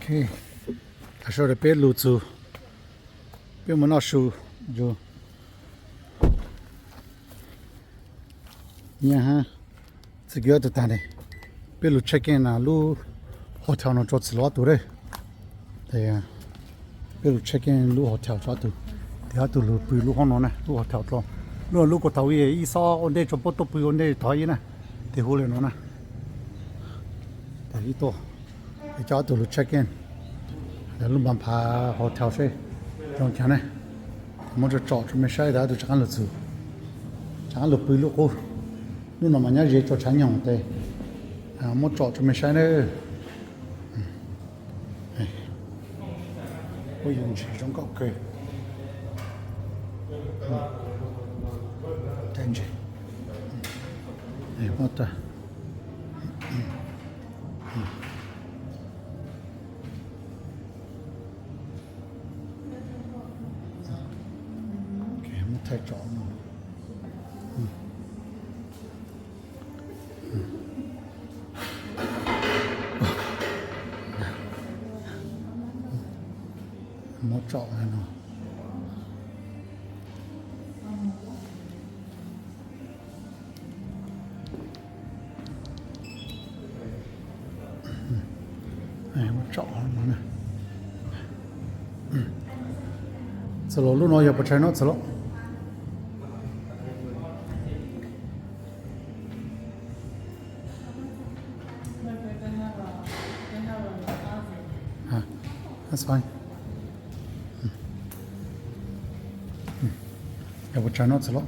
Ua, tas sawv daws peb lug txug, peb moog noj su, yus nyiam hab, txug kiag ob tug taag ne, peb lug check in lub hotel no rua txug lub ob tug dlawb. Peb lug check in lub hotel rua ob tug, tes ob tug lug pw lub hoob no na, lub hotel dlua. Lub, lub kaus thaum ub ib xob ua ntej rua puab tuaj pw ua ntej tog ib na, tes hu le no na. Tes ib tuaj, tes coj ob tug lug check in lub npa nphav hotel seb zoo caag na. Muab tsom tsom rua mej saib tas ob tug rov qaab lug txug, rov qaab lug pw lub qub. Lub no mas nyob ze rua tshav nyoog tes muab tsom rua mej saib na. Puab yug ntsis zoo nkauj kawg. Ntsis, muab tso, muab thaij tso no. Muab tsom no. Muab tsom no. Txug lawm, lub no yog puas tshais no txug lawm. That's fine. Yog puas tshais no txug lawm?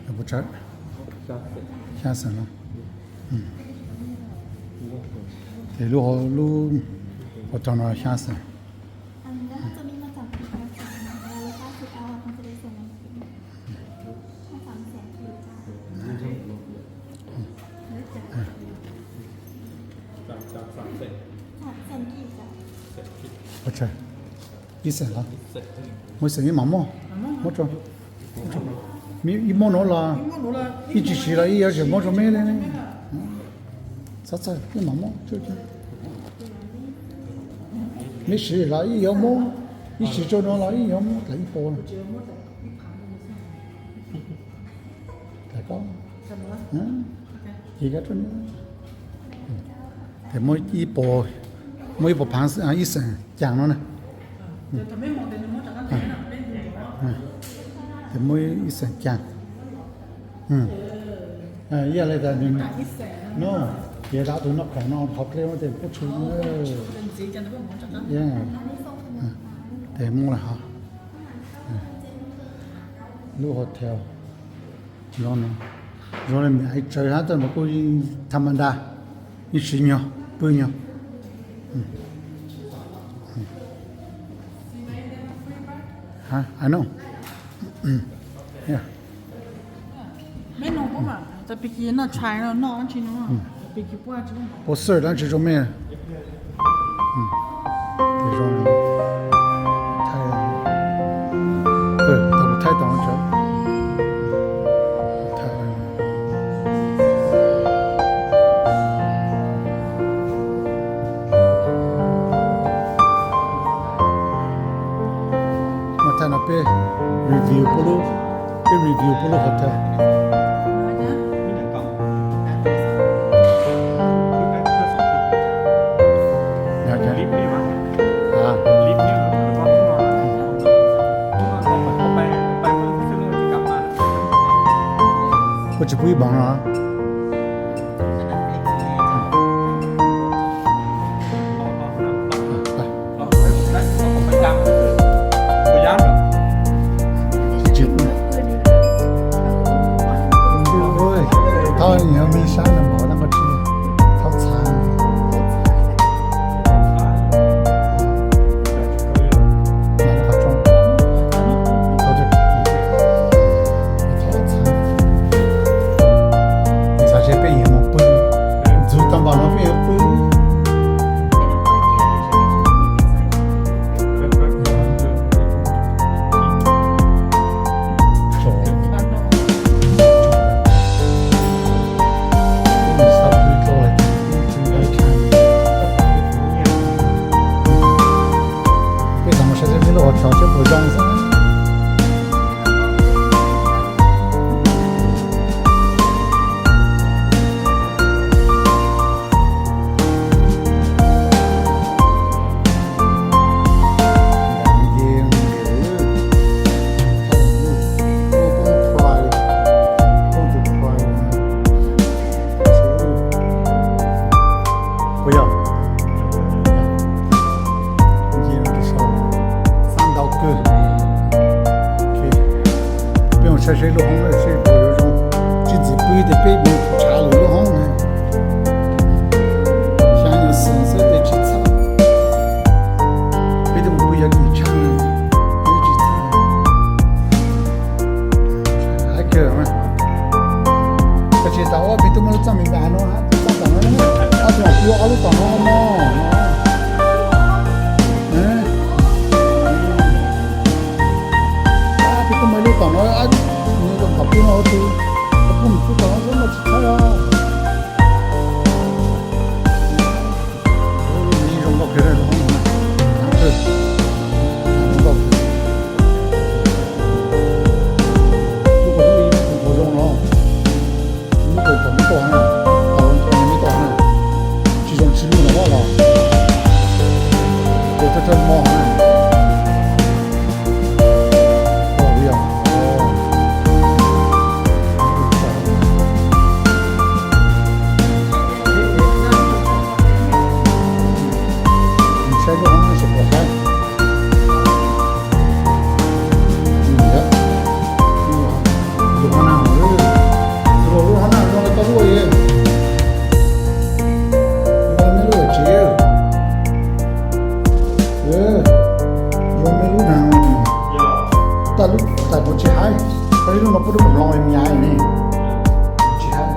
Yog puas tshais? Xyaa xees no. Ces lub, lub hotel no xyaa xees. Puas tshais? Ib xees los? Muaj ib xees ib mam muab, muab rua, ib muab nuav los, ib tsis siv los ib yuav tsum muab rua meb le. Txhob txhawj, ib mam muab. Meb siv los ib yuav muab, ib siv rua nuav los ib yuav muab tas ib puas. Tes muab ib puas, muab ib puas phaav ib xees caag no na. Tes muab ib xees caag. Ib yam le tas nws, no, ces tas tug noj khoom no qhov dleb tes puab tshu, tes muab le hov. Lub hotel zoo no, zoo le mim ais tsawv hab, tas mas kuj tham ma ntas, yeej siv nyuag, pw nyuag. Puab xwb dlaab tsi zoo mej. Thaij, thaij tau. Mas thaij no peb review puab lub, peb review puab lub hotel. Puab tsis pub ib moov no. Thauj nyuag me sab no npaum no koj tsis thauj txhav. Saib lub hoob seb puas yuav zoo, tsis ntxim pw tias peb mus tshav lawm lub hoob na. Xyov yog xwm xwb tes tsis txhawj, peb twb mus pw yog nim tshaj, peb tsis txhawj. Hais kawg mas, koj tsis tau ua peb twb muaj lub txoj me npas no, txoj tom no, ob tug pw ob lub tom no no. Peb twb muaj lub tom no, nws zoo tom pw no ua tus, peb mus pw tom no xwb no tsis txhawj os. Zoo nkauj kawg, zoo nkauj kawg. Lub ko lub ib lub ko zoo no, lub ko thaum me tuaj na, thaum me tuaj na, tsis zoo tsis lub no los, ko thawj thawj mo na. Saib lub hoob seb puas saib. Lub hoob na, lub hoob na zoo li koj lub li. Zoo li lub tsev, zoo li lub na. Tag lub tag kuv tsis haib, tag lub no puab lub mus loo nyav ne. Tsis haib,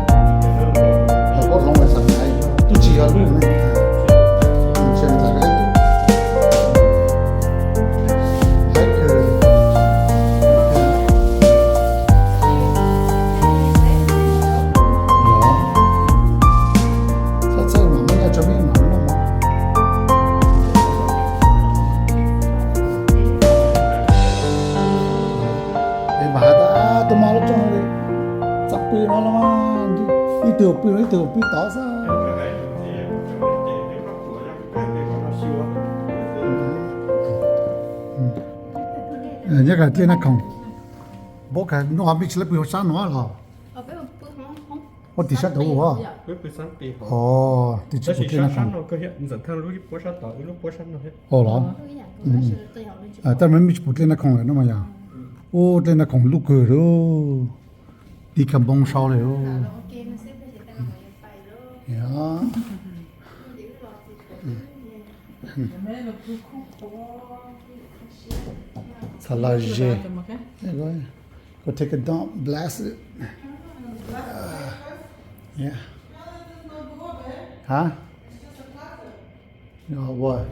puab loo xav nyav, twb tsis yog lub ne. Txhob txhawj mas, muab nyob tso peb mam noj. Es mas has tas tus mos lub rooj li, txaj pw no los mas, ib tug pw no ib tug pw tod xwb. Nyob kag dlej Naj Khoom, npab kag nub ho peb tsis lawv pw hauv sab no los? Ua tim sab tod ua. Os, twb tsis pum dlej Naj Khoom. Os los? Tab mas mej tsis pum dlej Naj Khoom lawm no mas yog. Ub, dlej Naj Khoom lub kawg lauj. Tiv kag npoo sau li lauj. Txham los ze. Go take a dump, blast it. Yeah. Huh? No, what?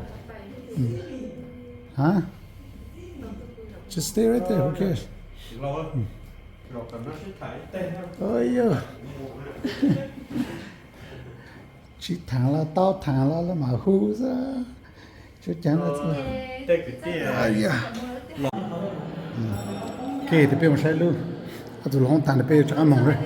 Mm. Huh? Just stay right there. Who cares? Oi yog. Tsis thaam los tau, thaam los lawv mam hu xwb. Tsuas cav no xwb. Ok, tes peb mus saib lub, ob tug lub hoob tag no peb rov qab moog lawm.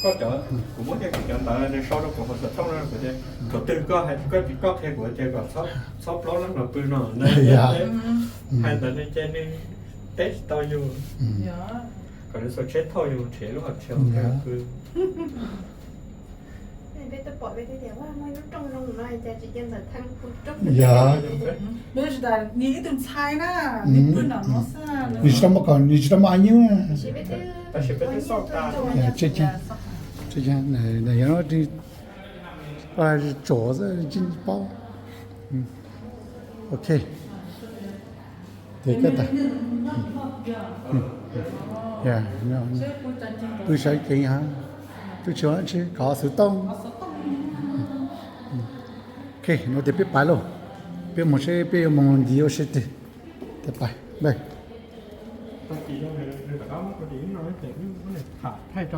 Koj cov, kuv muab cov ntawd sau rau kuv hauv xov tooj no, kuv tias thaum twg koj hais, koj qhia kuv tias kom txhob plaub leeg los pw no, hais ntawd nws ces nws teb tsis tau yus. Kom nws xuas tsheb thauj yus nrhiav lub hom tsev pw. Yog, nws tsis tau muaj, nws tsis tau muaj añub. Yog no tsom xwb tsis paub. Ok. Tes koj tas, pw sawv kev ha, pw tsis ua dab tsi, kov xov tooj. Ok, no tes peb pais lauj, peb mus seb peb yuav mus ncig ua si twg, tes pais. Cov neeg wb rau hauv wb tso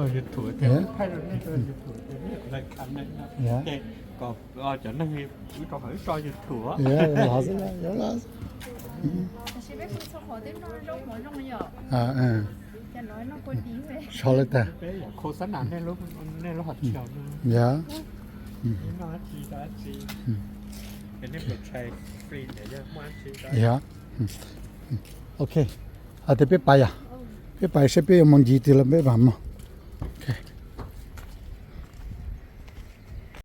YouTube. Sau li tag. Peb yam khau xab nas nej lub hom tsev no. Yog. Yog. Ok. Tes peb pais yom. Peb pais seb peb yuav mus ncig twg los peb mam mus.